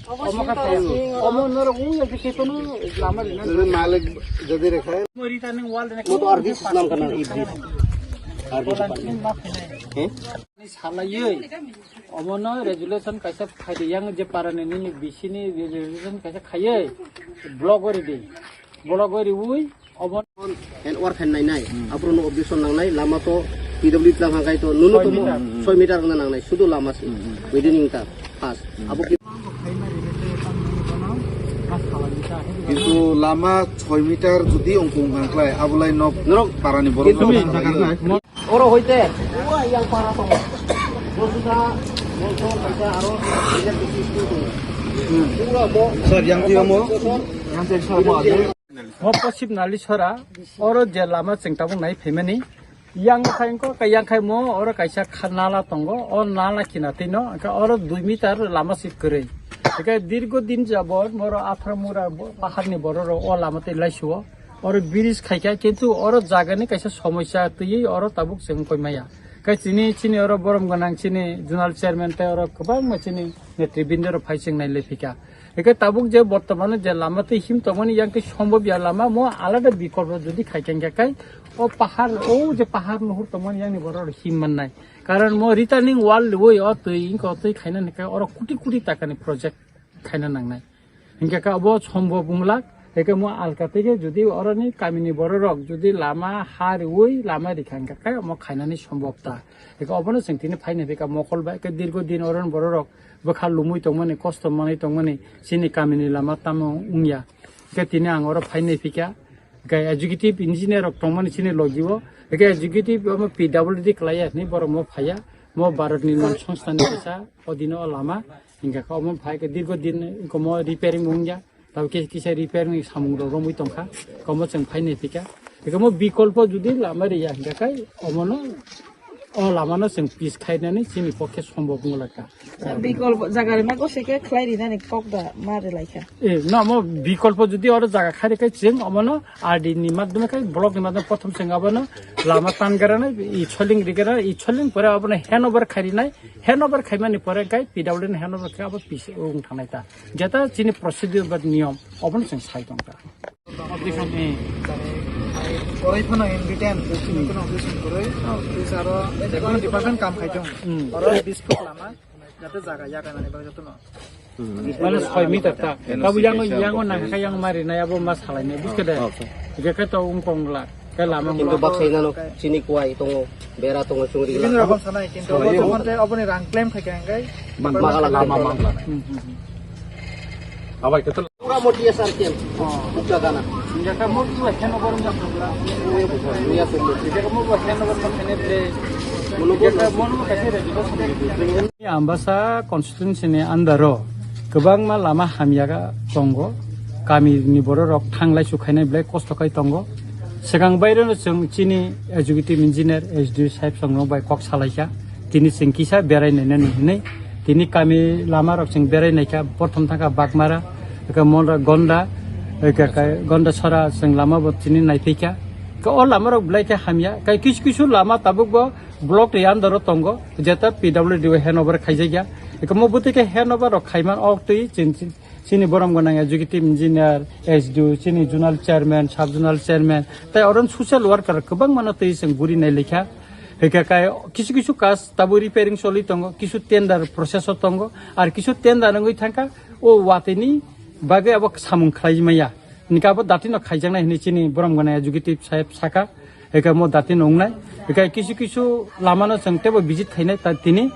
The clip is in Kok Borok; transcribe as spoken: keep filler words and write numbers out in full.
Omo kha thaio. Omo norok wng ya khe tei phano lama rina. Malik jadi rekha. Mo returning wall rina. Mo to R D C nam kana R D C. R D C. He? Ni salaiwi. Omo no resolution kaisa phaidi yang je para ni nini B C ni resolution kaisa khaiwi. Block ori di. Block ori ui. Obo. En or khan nai nai. Hmm. Aphuru no objection nang nai, lama to P W D tlang hangkai to, nuno to mo soi meter. Soi meter wngna nang nai, sudu lama si. Hmm, hmm. Within ta, pass. Hmm. Abo ki- Kintu lama soi meter jodi ongkong hangklai, abolai nok norok parani borok kintu nok hangklai. Oro hoite, ua yang para tongo. Bosuda, bosu, kaisa aro, electricity tongo. Hmm. Pura mo. Sir, yang tiga mo? Yang tiga mo. Mo Posip Nalisora, oro je lama chwng tabuk nai phaimani, yang khai wngkha, khe yang khai mo oro kaisa kha nala tongo, o nala khina twi no, khe oro dui meter lama si kwrwi. Khe dirgo din jabot moro Athra Mura bo-, paharni borok rok o lama twi laisuo, oro bridge khaikha, kintu oro jagani kaisa somosya twiwi oro tabuk chwng wngkoi maya. Khe chini, chini oro borom gwnang chini zonal chairman tei oro kwbangma chini netribindorok phai chwng nai lai phika. Eke tabuk je bortomano je lama tei him tongmani yang tei sombobya lama mo alada bikolpo jodi khai khe hingkha kai o pahar, o je pahar nuhur tongmani yang ni borok him mannai. Karon mo returning wall lwoi o twi wngkha o twi khaina hingkha oro koti koti takani project khaina nangnai. Hingkha khe abo sombob wngla, eke mo alka tei khe jodi oroni kamini bororok jodi lama ha riui lama rikha hingkha khe omo khainani sombob ta. Eke obono chwng tini phaina phika mokol bai khe dirgo din oroni bororok bwkha lumui tongmani, kosto manwi tongmani, chini kamini lama tamo wngya. Khe tini ang oro phai nai phikha, khe executive engineer rok tongmani chini logi o, khe executive omo P W D khlaiya hinwi borok mo phaiya, mo Bharat Nirman Sanstha ni kaisa odino o lama, hingkha khe omo phai khe dirgo din komo repairing bo wngya, tabo khe kisa repairing ni samung rok romwi tongkha, komo chwng phai nai phikha, khe omo bikolpo jodi lama riya hingkha khe omono o lamano chwng pis khainani chini pokhe sombob wng lakha. Bikolpo jaga rwna gose khe khlai rinani kok da ma rwlaikha. E, no, mo bikolpo jodi oro jaga khai rwkhe chwng omono R D ni madhyome khai block ni madhyome prothom chwng abono lama tan garana, i choling rigana, i choling pore abono handover khai rinai, handover khaimani pore khai P W D ni handover khai abo pis wng thangnai ta. Jeta chini procedure ba niyom obono chwng sai tongkha. Objection, eh. Kwrwi phano in written, Hmm. Kwrwi phano objection kwrwi. Oh. Please aro je kono department kam khai thung. Hmm. Oro bish foot lama, jate jaga ya kaimani bagwi jotono. Hmm. Mane soi meter ta. N O C Tabu yang, kaisa yang bo nang khai kha yang mari nai abo ma salai nai, buskhe de. Oh, okay. Je khe to ung kong la, khe lama kintu mula. Baksa inano chini kwai tongo, bera tongo, chungri Bibhinno la. Rokom sanai, kintu Oh, obo iya. Jokhon je oboni rang claim khai kha hingkai. Ma-, ma-, lama mangla. Hmm, hmm, hmm. Abai khe to Pura moti ya sar kem. Oh. Pura gana. Jaka mo tu heno bor mo pura. Iya, betul. Iya, betul. Jaka mo tu heno bor mo hene ble. Mono bor. Jaka mo no kaise re, jaka mo. Ambasa constituency ni under o kwbangma lama hamya tongo. Kami ni borok rok thanglai sukhainai belai kosto khai tongo. Swkang baireno chwng chini executive engineer S D O sahib songno bai kok salaikha. Tini chwng kisa berai nainani hinwi tini kami lama rok chwng berai naikha, prothom thangkha Bagmara, eke Monra Gonda, eke kai Gonda Sora chwng lama bo tini naiphikha. Ke o lama rok belai khe hamya, kai kisu kisu lama tabuk bo block ni under o tongo, jeta P W D o handover khaijakya. Eke mo bwtwi khe handover rok khaiman o twi chwng, chwng, chini borom gwnang executive engineer, S D O, chini zonal chairman, sub zonal chairman, tai oron social worker kwbangmano twi chwng guri nailikha. Hingkhe kai kisu kisu kas tabuk repairing choli tongo, kisu tender process o tongo, ar kisu tender wngwi thangkha, o watini bagwi abo samung khlai maya. Hingkhe abo datino khaijaknai hinwi chini borom gwnang executive sahib sakha, hingkhe mo datino wngnai. Hingkhe kisu kisu lamano chwng teibo visit khainai ta tini.